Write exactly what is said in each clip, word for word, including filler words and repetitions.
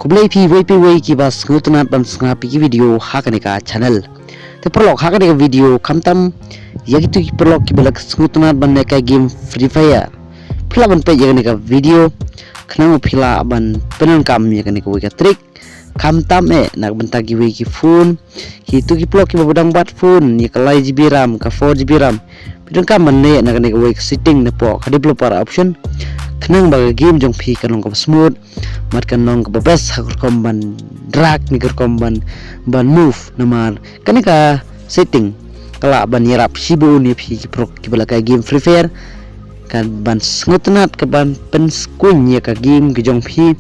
Khublei phi wei phi wei kiba sngewtynnat ban sngap ïa ki video ha kane ka channel. Te paralok, ha kane ka video khamtam ïa kitu ki paralok kiba la sngewtynnat ban leh ka game Free Fire, phi lah ban peit ïa kane ka video khnang ba phi lah ban pyndonkam ïa kane kawei ka trick. Khamtam eh na ka bynta kiwei ki phone, kitu ki paralok kiba dang bat phone ïa ka lai GB RAM, ka four GB RAM, phi donkam ban leh na kane kawei ka setting napoh ka developer option khnang ba ka game jong phi kan long kaba smooth, bad kan long kaba best ha ka rukom ban drag ne ka rukom ban, ban move. Namar kane ka setting ka lah ban ïarap shibun ïa phi ki paralok kiba la kai game Free Fire, kan ban sngewtynnat ka ban pynskhem ïa ka game ka jong phi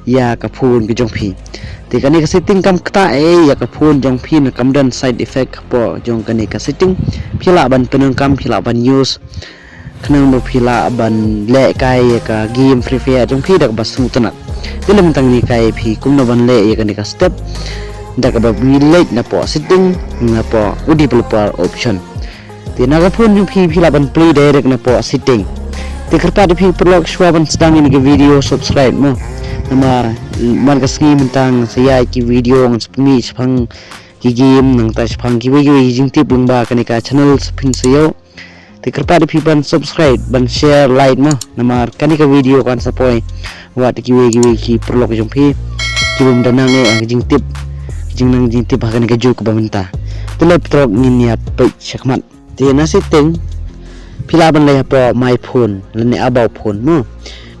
ïa ka phone ka jong phi. Te kane ka setting kam ktah ei ïa ka phone jong phi, ne kam don side effect hapoh jong kane ka setting. Phi lah ban pyndonkam, phi lah ban use khnang ba phi lah ban leh kai ïa ka game Free Fire jong phi da kaba sngewtynnat. Te lem tang ne kai phi kumno ban leh ïa kane ka step, da kaba phi leit napoh setting, napoh u developer option. Te na ka phone jong phi, phi lah ban plie direct napoh setting. Te kyrpad ïa phi paralok, shuwa ban sdang ïa kane ka video, subscribe mo. Namar man ka sngi mynta ngan sa ïaid ki video, ngan sa pynmih shaphang ki game, nangta shaphang kiwei kiwei ki jingtip lyngba kane ka channel sa phin sa ïoh. Te kyrpad ïa phi ban subscribe, ban share, like mo. Namar kane ka video kan sa poi wat ïa kiwei kiwei ki paralok jong phi kibym da nang eh ha ka jingtip, jingnang jingtip ha kane ka juk ba mynta. Te leit paralok ngin ïa peit shakhmat. Te na setting phi lah ban leit hapoh my phone lane about phone mo.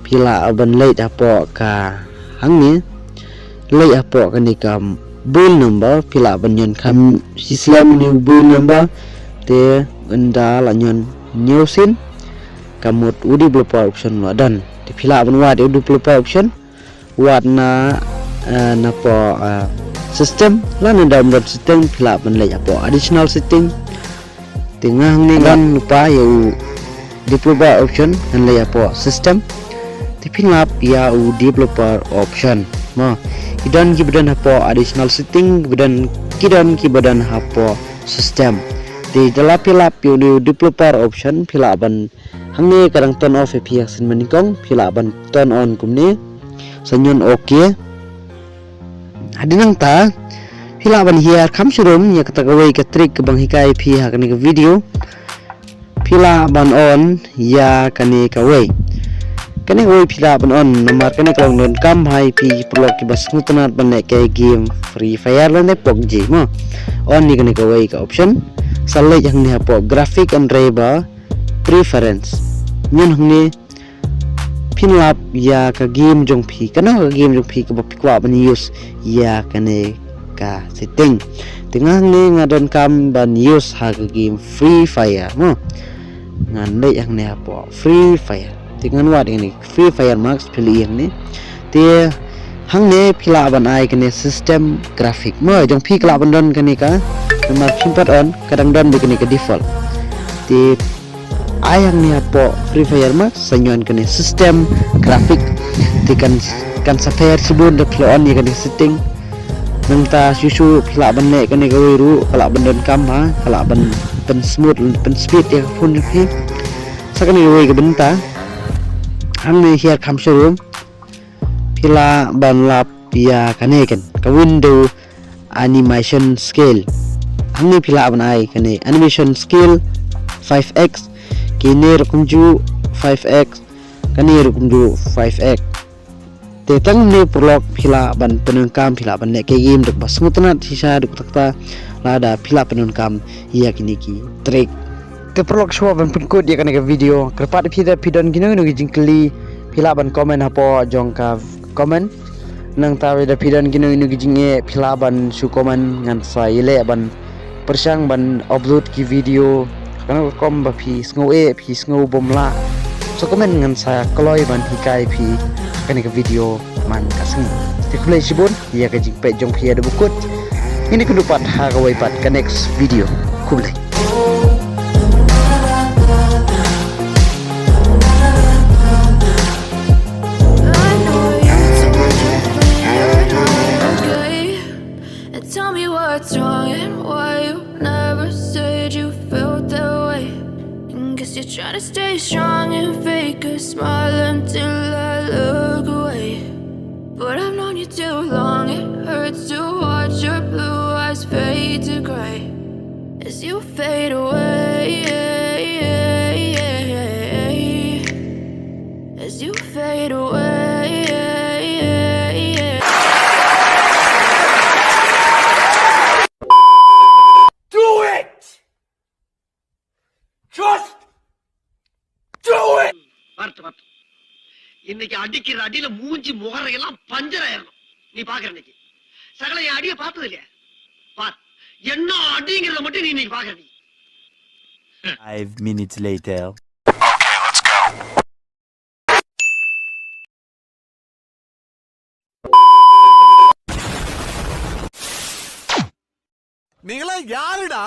Phi lah ban leit hapoh ka hangne, leit hapoh kane ka build number, phi lah ban ñion kham shislem ïa u build number. Te ynda la ñion hynñiew sien, ka mut u developer option la don. Te phi lah ban wad ïa u developer option, wad na, eh, napoh, eh, system, lane ynda ym don system phi lah ban leit hapoh additional setting. Te nga hangne don lypa ïa u developer option, ngan leit hapoh system. Te phin lap ïa u developer option mo. Ki don kiba don hapoh additional setting, kiba don, ki don kiba don hapoh system. Te ynda la phi lap ïa u developer option, phi lah ban, hangne ka dang turn off ïa phi ha ka sien banyngkong, phi lah ban turn on kumne. Sa ñion okay. Hadien nangta phi lah ban hiar kham shyrkhei ïa kata kawei ka trick kaba nga hikai ïa phi ha kane ka video. Phi lah ban on ïa kane kawei. Kane kawei phi lah ban on namar kane ka long donkam ha ïa phi paralok kiba sngewtynnat ban leh ka game Free Fire lane PUBG mo. On ïa kane kawei ka option. Sa leit hangne hapoh graphic hynrei ba preference. Ñion hangne, phin lap ïa ka game jong phi, kano ka game jong phi kaba phi kwah ban use ïa kane ka setting. Te nga hangne nga donkam ban use ha ka game Free Fire mo. Ngan leit hangne hapoh Free Fire. Te ngan wad ïa kane Free Fire Max, phi lah ïa kane. Te hangne phi lah ban ai kane system graphic mo, jong phi ka lah ban don kane ka. Namar phim pat on, ka dang don beit kane ka default. Te ai hangne hapoh Free Fire Max, sa ñion kane system graphic. Te kan, kan sa pher shibun da phi la on ïa kane setting. Nangta shuh shuh phi lah ban leh kane kawei ruh, ka lah ban donkam ha, ka lah ban pynsmooth, pynspeed ïa ka phone jong phi. Sa kane kawei ka bynta. Hangne hiar kham shyrkhei, phi lah ban lap ïa kane kan, ka window animation scale. Hangne phi lah ban ai kane animation scale five X, kine ruh kumjuh five X, kane ruh kumjuh five X. Te tang ne paralok phi lah ban pyndonkam, phi lah ban leh ka game da kaba sngewtynnat shisha, da kata kata lada phi lah pyndonkam ïa kine ki trick. Te paralok, shuwa ban pynkut ïa kane ka video, kyrpad ïa phi da phi don kino kino ki jingkylli, phi lah ban comment hapoh jong ka comment. Nangta da phi don kino kino ki jingeh, phi lah ban shu comment, ngan sa ïaleh ban pyrshang ban upload ki video kano ka rukom ba phi sngew eh, phi sngew bym lah. Sa comment, ngan sa kloi ban hikai ïa phi kane ka video man ka sngi. Te khublei shibun ïa ka jingpeit jong phi haduh ba kut. Ngin ïakynduh pat ha kawei pat ka next video. Khublei. I know you told your friend you're not okay. And tell me what's wrong and why you never said you felt that way. And guess you're trying to stay strong and fake a smile until I look away. But I've known you Too long, it hurts to watch your blue eyes fade to gray as you fade away. As you fade away. Do it! Just do it! பார்த்து பார்த்து. இன்னைக்கு அடிக்கிற அடியில மூஞ்சி முகரையெல்லாம் பஞ்சர் ஆயிரணும். நீ பாக்குற இன்னைக்கு. சகல என் அடியை பார்த்தது இல்லையா? பார், என்ன அடிங்கிறத மட்டும் நீ இன்னைக்கு பாக்குற நீ. Five minutes later. நீங்களாம் யாருடா?